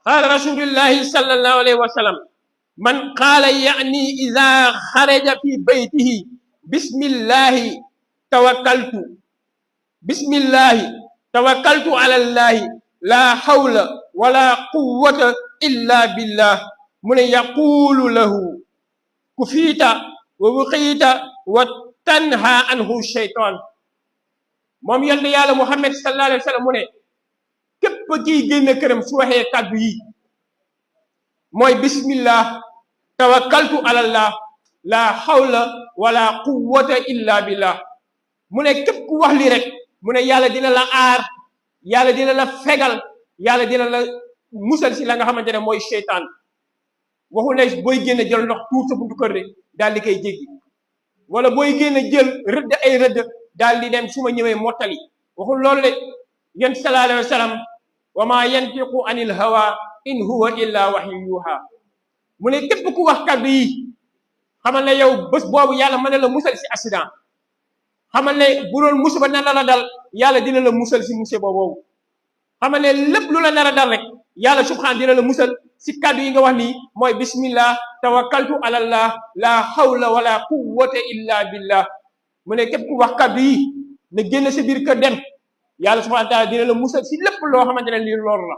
قال رسول الله صلى الله عليه وسلم من قال يعني إذا خرج في بيته بسم الله توكلت بسم الله توكلت على الله لا حول ولا قوة إلا بالله من يقول له كفيت ووقيت وتنهى عنه الشيطان moom yonent yàlla Muhammad sallallahu alayhi wa sallam mu ne képp kiy génn këram su waxee kàddu yi mooy bismillah tawakkaltu alallah la hawla wala quwwata illa billah mu ne képp ku wax li rek mu ne yàlla dina la aar yàlla dina la fegal yàlla dina la musal si la nga xamante ne mooy seytaan waxu ne booy génn jël ndox tuur sa buntu kër rek daal di koy jéggi wala booy génn jël rëdd ay rëdd daal di dem su ma ñëwee mottali waxul loolu de yent sallallahu alayhi wa sallam wa ma yantiqu anil hawa in huwa illa wahyu yuha mu ne képp ku wax kàddu yi xamal ne yow bés boobu yàlla mën na la musal si accident xamal ne bu doon musiba nar la dal yàlla dina la musal si musiba boobu xamal ne lépp lu la nar a dal rek yàlla subhanahu dina la musal si kàddu yi nga wax nii mooy bismillah tawakkaltu alallah la hawla wala quwwata illa billah mu ne képp ku wax kàddu yi na génn sa biir kër dem yàlla subhanahu wa taala dina la musal si lépp loo xamante ne lii loolu la